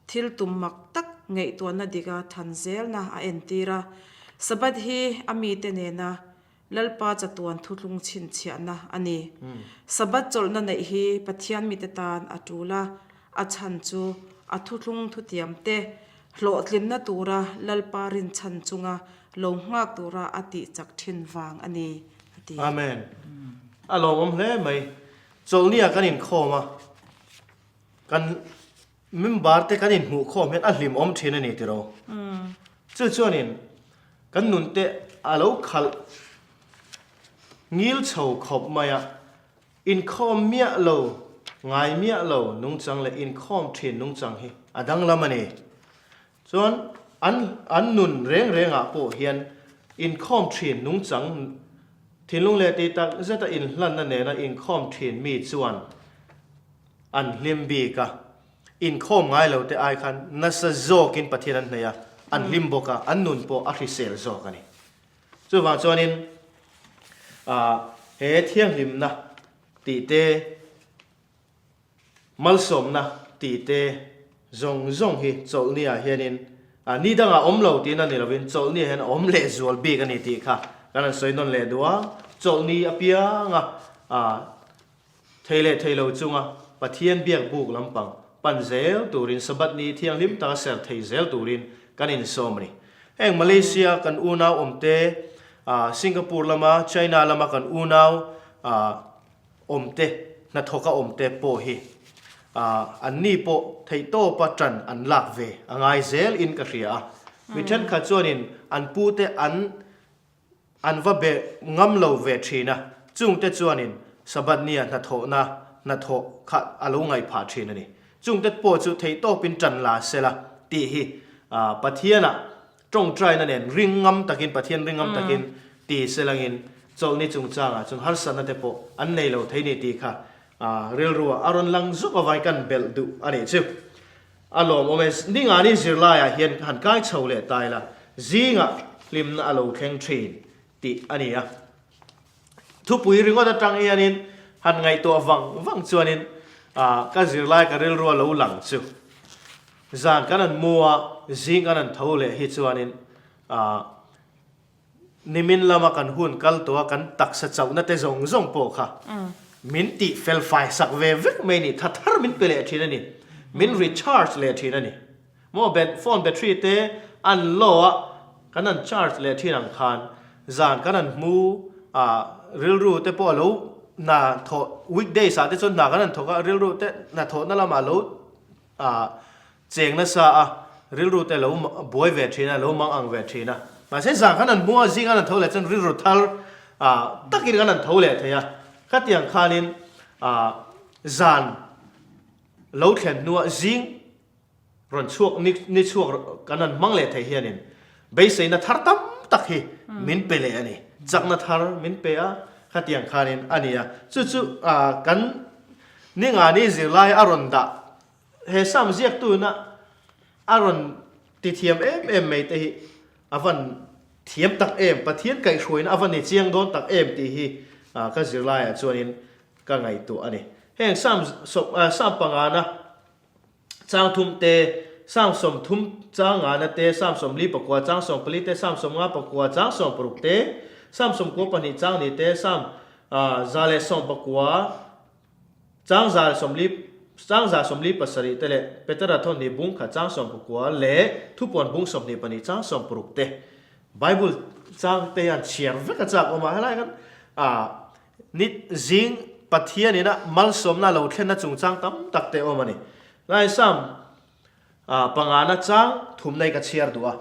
[SPEAKER 2] thil tum mak tak ngaihtuahna dika than zelna a entir a. Sabbath hi a mite nena Lalpa chatuan thuthlung chhinchhiahna a ni. Sabbath chawlhna neih hi Pathian mite tan a tul a, a chhan chu a thuthlung thutiamte hlawhtlinna tura Lalpa rinchhan chunga lo nghak tura a tih chak thin vang a ni, a ti.
[SPEAKER 1] Amen. A lawmawm hle mai. Chawlhnia kan inkhawm a, kan Member te kan inhmuh khawm hian a hlimawm thin a ni tiraw? Chu chuanin kan nun te a lo khalh ngil chho khawp mai a, inkhawm miah lo, ngai miah lo nungchang leh inkhawm thin nungchang hi a danglam a ni. Chuan an an nun reng rengah pawh hian inkhawm thin nungchang thinlung leh tih tak zeta inhlanna nena inkhawm thin mi chuan An hlim bik a, inkhawm ngai lo te ai khan nasa zawkin Pathian an hnaih a, an hlim bawk a, an nun pawh a hrisel zawk a ni. Chuvang chuanin he thianghlimna tih te, malsawmna tih te zawng zawng hi chawlhni ah hianin ni dangah awm lo tihna ni lovin chawlhni ah hian a awm lehzual bik a ni tih kha kan han sawi nawn leh duh a, chawlhni apianga Thei leh thei lo chunga Pathian biak buk lampang pan zel turin Sabbath ni thianghlim taka ser thei zel turin kan insawm a ni. Heng Malaysia kan unau awmte, Singapore lama China lama kan unau awmte, hnathawka awmte pawh hi anni pawh theihtawpa ṭan an lak ve a ngai zel in ka hria a. Mi ṭhenkhat chuanin an pute an An va be ngam lo ve thin a, chungte chuanin Sabbath nia hnathawhna hnathawh kha a lo ngaih phah thin a ni. Chungte pawh chu theihtawpin tan la sela tih hi Pathianah tawngtaina nen ring ngam takin, Pathian ring ngam takin ti selangin chawlhni chungchangah chuan harsatna te pawh an nei lo thei ni tih kha rilruah a rawn lang zuk avangin kan belh duh a nih chu. A lawmawm e, Ningani zirlaiah hian ka han kai chho leh ta ila, zingah hlimna a lo thleng thin tih a ni a. Thupui ringawt atang hianin han ngaihtuah vang vang chuanin ka zirlai ka rilru a lo lang chu. Zan kan han mu a, zing kan han tho leh hi chuanin Nimin lama kan hun kal tawh a, kan taksa chauhna te zawng zawng pawh kha min tih fel fai sak ve vek mai a ni, tha thar min pe leh thin a ni, min recharge leh thin a ni. Maw bat phone battery te an low a, kan han charge leh thin ang khan zan kan han hmu a, rilru te pawh a lo hna thawh weekdays ah te chuan hna kan han thawk a, rilru te hnathawhna lamah a lo A cheng nasa a, rilru te lo buai ve thin a, lo mang ang ve thin a. Mahse zan khan an hmu a, zing an han tho leh chuan rilru thar takin kan han tho leh thei a. Khatiang khanin zan lo thlen hnuah zing rawn chhuak ni chhuak kan han hmang leh thei hianin beiseina thar tam tak hi min pe leh a ni. Chakna thar min pe a, khatiang khanin a ni a. Chu chu kan Ningani zirlai a rawn dah. He Sam ziaktuna a rawn ti thiam em em mai te hi a van thiam tak em, Pathian kaihhruaina a va ni chiang dawn tak em tih hi ka zirlaiah chuanin ka ngaihtuah a ni. Heng Sam Sam pangana chang thum te, Sam 30 chang ngana te, Sam 44 chang 14 te, Sam 54 chang 16 te, Sam 92 chang ni te, Sam 119 Chang 140 Chang 147 te leh Petera thawhni bung khat chang 19 leh Thupuan bung 22 chang 16 te Bible chang te hian chhiar vek a chak awm a, helai khan ni zing Pathian ina malsawmna lo thlenna chungchang tam tak te awm a ni. Lai Sam pangana chang thumna hi ka chhiar duh a.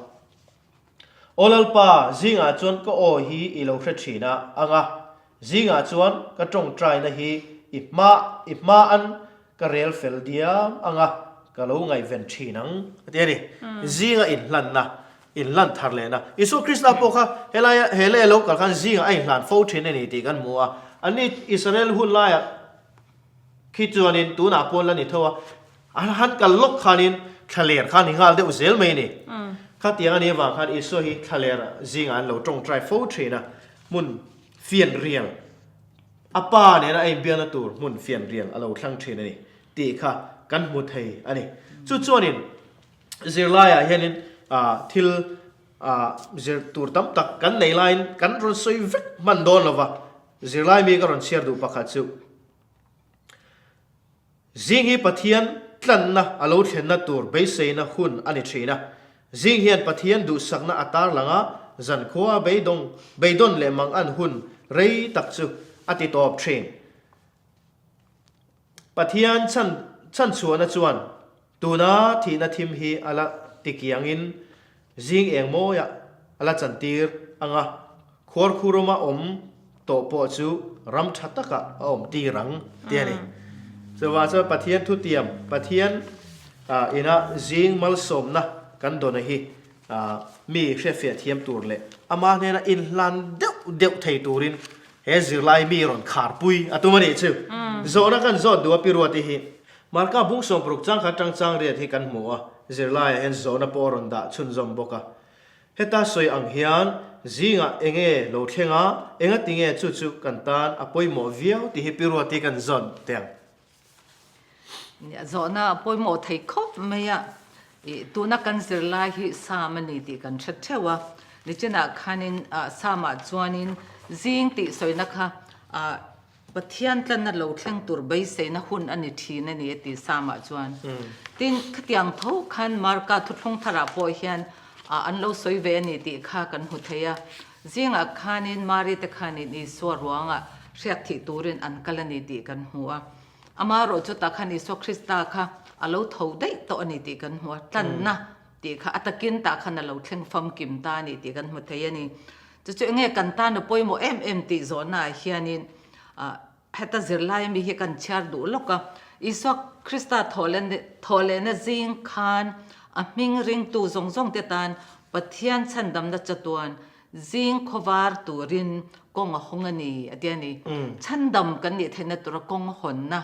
[SPEAKER 1] Aw Lalpa, zingah chuan ka aw hi i lo hre thin a, ang a, zingah chuan ka tawngtaina hi i hma i hma an ka rel fel diam ang a, ka lo ngaihven thin ang, a ti a ni. Zinga inhlanna, inhlan thar lehna. Isua Krista pawh kha helaia he leh lo kal khan zingah a inhlan fo thin a ni tih kan hmu a. Anni Israel hun laiah khi chuanin tunah pawh la ni tho a, A han kal lawk khanin thlaler kha a ni nghal deuh zel mai a ni. Khatiang a nih avang khan Isua hi thlaler zingah an lo tawngtai fo thin a, hmun fianrial, a pa nena a inbiakna tur hmun fianrial a lo thlang thin a ni tih kha kan hmu thei a ni. Chu chuanin zirlaiah hianin thil zir tur tam tak kan nei laiin kan rawn sawi vek hman dawn lo va, zirlai mi ka rawn chhiar duh pakhat chu, Zing hi Pathian tlanna a lo thlenna tur beiseina hun a ni thin a. Zing hian Pathian duhsakna a tarlang a, zankhua beidawng, beidawn leh mangan hun rei tak chu a ti tawp thin. Pathian chhan chhanchhuahna chuan tuna thihna thim hi a la tikiangin Zing eng mawiah a la chantir ang a, khuarkhuruma awm tawh pawh chu ram tha takah a awm tir ang ti a ni. Chuvang chuan Pathian thutiam, Pathian ina zing malsawmna kan dawn hi mi hriatfiah thiam tur leh ama hnena inhlan deuh deuh thei turin he zirlai mi rawn kharpui a tum a nih chu. Zawhna kan zawt duh a Pi Ruati hi. Marka bung 60 changkhat tang chang riat hi kan hmu a, zirlaiah hian zawhna pawh a rawn dah chhunzawm bawk a. Heta sawi ang hian zingah enge lo thleng a, enga tinge chu chu kan tan a pawimawh viau tih hi Pi Ruati kan zawn teh ang.
[SPEAKER 3] Nia, zawhna a pawimawh thei khawp mai a, ih tuna kan zirlai hi Sam a ni tih kan hre theuh a, nichinah khanin Samah chuanin zing tih sawina kha ah Pathian tlanna lo thleng tur beiseina hun a ni thin a ni a ti Sam-ah chuan. Tin, khatiang tho khan Marka thuthlung tharah pawh hian an lo sawi ve a ni tih kha kan hmu thei a. Zingah khanin Mari te khanin Isua ruangah hriak thih turin an kal a ni tih kan hmu a. Amaherawh chutah khan Isua Krista kha a lo tho daih tawh a ni tih kan hmu a. Tlanna tih kha a takin tah khan a lo thleng famkim ta a ni tih kan hmu thei a ni. Chu chu enge kan tan a pawimawh em em tih zawhnaah hianin heta zirlai mi hi kan chhiar duh lawk a. Isua Krista thawhlehna zing khan a hming ringtu zawng zawng te tan Pathian chhandamna chatuan zing khawvar turin kawng a hawng a ni a ti a ni. Chhandam kan nih theihna tura kawng hawnna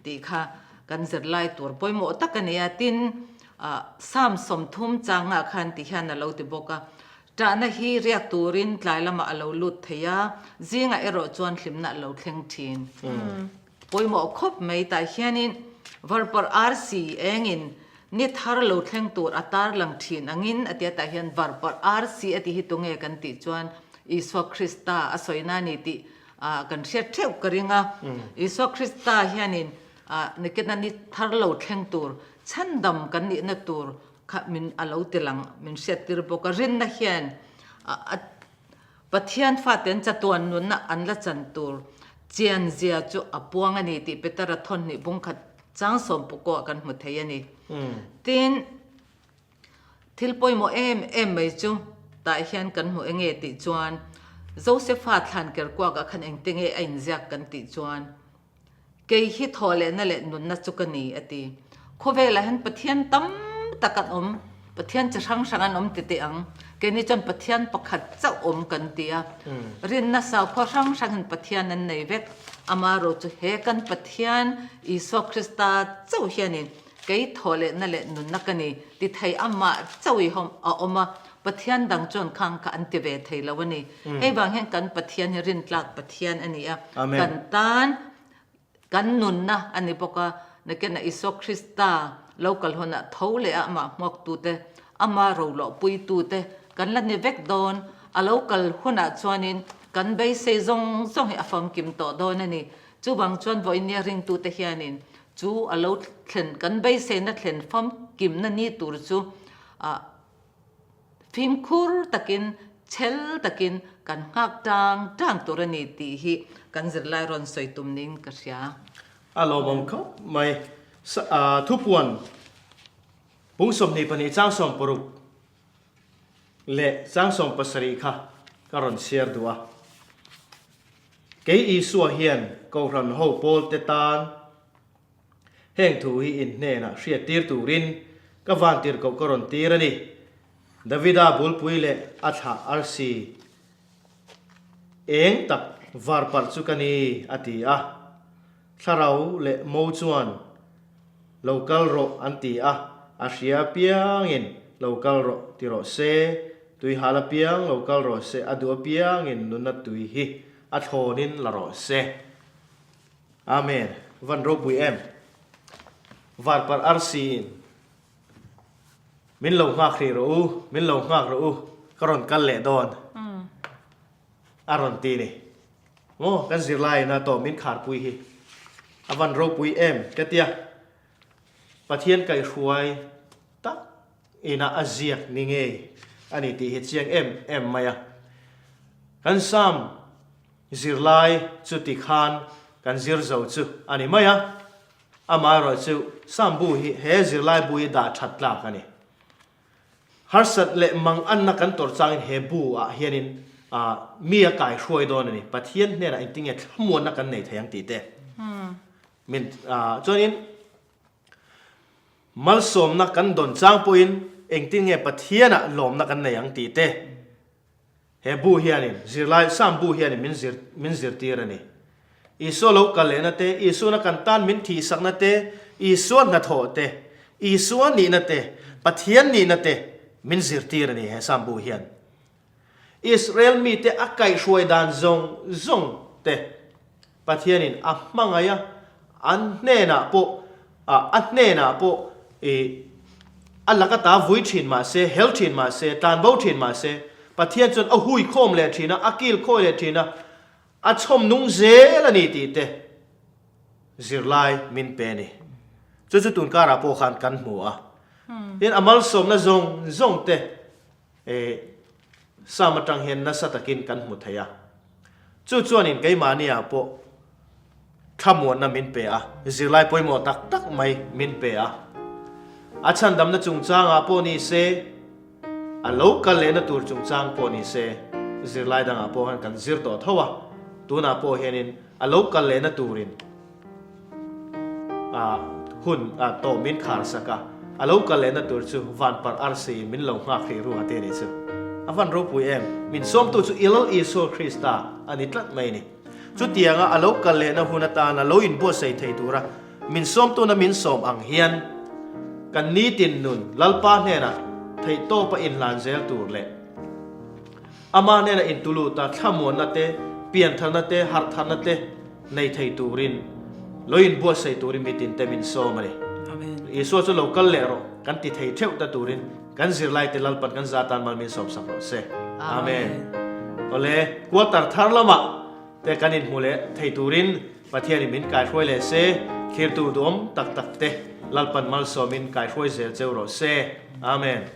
[SPEAKER 3] tih kha kan zirlai tur pawimawh tak a ni a. Tin, Psalm 30 changah khan ti hian a lo ti bawk a. Ṭahna hi riak turin tlai lamah a lo lut thei a, zingah erawh chuan hlimna a lo thleng ṭhin. Pawimawh khawp mai tah hianin varparh arsi engin ni thar lo thleng tur a tarlang ṭhin angin a tia tah hian varparh arsi a tih hi tunge kan tih chuan Isua Krista a sawina a ni tih kan hriat ṭheuh ka ring a. Isua Krista hianin nikina ni thar lo thleng tur chhandam kan nihna tur kha min a lo ti lang min hriattir bawk a, rinna hian a Pathian faten chatuan nunna an la chan tur chian zia chu a puang a ni tih Petera thawnhnih bungkhat chang sawm pukawh kan hmu thei a ni. Tin, thil pawimawh em em mai chu tah hian kan hmu enge tih chuan Josefa thlan kerkuakah khan engtinge a inziak kan tih chuan Kei hi thawhlehna leh nunna chu ka ni, a ti. Khawvelah hian Pathian tam tak an awm, Pathian chi hrang hrang an awm ti teh ang. Keini chuan Pathian pakhat chauh awm kan ti a. Rinna saukhua hrang hrang hian Pathian an nei vek. Amaherawh chu he kan Pathian Isua Krista chauh hianin kei thawhlehna leh nunna ka ni ti thei amah chauh i a awm a, Pathian dang chuan khang kha an ti ve thei lo a ni. Hei vang hian kan Pathian hi rintlak Pathian a ni a, kan tan kan nunna a ni bawk a, nakinah Isua Krista lo kal hunah tho leh a amah hmuaktute, ama roluahpuitute kan la ni vek dawn. A lo kal hunah chuanin kan beisei zawng zawng hi a famkim tawh dawn a ni. Chuvang chuan vawinia ringtute hianin chu a lo thlen kan beiseina thlen famkimna ni tur chu ah Fimkhur takin, chhel takin kan nghak tang tang tur a ni tih hi kan zirlai rawn sawi tum niin ka hria.
[SPEAKER 1] A lawmawm khawp mai. Thupuan bung 22 chang 60. Leh chang 70 kha ka rawn chhiar duh a. Kei Isua hian Kohhran ho pawlte tan heng thu hi in hnenah hriattir turin ka vantirhkoh ka rawn tir a ni. Davida bulpui leh a thlah arsi eng tak var parh chu ka ni, a ti a. Thlarau leh mo chuan Lo kal rawh an ti a, a hria apiangin lo kal rawh ti rawh se, tui hal apiang lo kal rawh se, a duh apiangin nunna tui hi a thlawnin la rawh se. Amen. Van ropui em. Varparh arsi in min lo nghak hrih rawh u, min lo nghak rawh u, ka rawn kal leh dawn a rawn ti ni. Maw kan zirlai ina tawh min kharpui hi a van ropui em ka tia. Pathian kaihhruai tak ina a ziak ni ngei a ni tih hi chiang em em mai a. Kan Sam zirlai chu ti khan kan zir zo chu a ni mai a. Amaherawhchu Sam bu hi he zirlai bu hi dah that tlak a ni. Harsat leh manganna kan tawrh changin he bu ah hianin mi a kai hruai dawn a ni. Pathian hnenah engtinge thlamuanna kan nei thei ang tih te min chuanin malsawmna kan dawn chang pawhin engtinge Pathianah lawmna kan nei ang tih te He bu hianin, zirlai Sam bu hianin min zir min zirtir a ni. Isua lo kal lehna te, Isuana kan tan min thihsakna te, Isua hnathawh te, Isua nihna te, Pathian nihna te min zirtir a ni he Sam bu hian. Israel mite a kaihhruai dan zawng zawng te Pathianin a hmangaih a, an hnenah pawh, a hnenah pawh i a laka ta vui thin mah se, hel thin mah se, tlanbo thin mah se, Pathian chuan a hui khawm leh thin a, a kil khawi leh thin a, a chhawm nung zel a ni tih te zirlai min pe a ni. Chu chu tun karah pawh khan kan hmu a. Tin, a malsawmna zawng zawng te E, Sam atang hian nasa takin kan hmu thei a. Chu chuanin keimahniah pawh thlamuanna min pe a, zirlai pawimawh tak tak mai min pe a. A chhandamna chungchangah pawh ni se, a lo kal lehna tur chungchang pawh ni se, zirlai dangah pawh khan kan zir tawh tho a. Tunah pawh hianin a lo kal lehna turin A hun a tawh min khar sak a, a lo kal lehna tur chu van parh arsi in min lo nghak hrih ruha te nih chu. A van ropui em? Min sawmtu chu i Lal Isua Krista a ni tlat mai ni. Chutianga a lo kal lehna hun atana lo inbuatsaih thei tura min sawmtuna min sawm ang hian kan nitin nun Lalpa hnenah theihtawpa inhlan zel tur leh Amah hnenah intuluta thlamuanna te, piantharna te, harhtharna te nei thei turin, lo inbuatsaih turin mitin te min sawm a ni. Isua chu lo kal leh rawh kan ti thei theuh ta turin kan zirlaite Lalpan kan za tan mal min sawmsak rawh se. Amen. Awle, quarter thar lamah te kan inhmu leh thei turin Pathianin min kaihruai leh se, thlirtu duhawm tak tak te Lalpan malsawmin kaihruai zel cheu rawh se. Amen.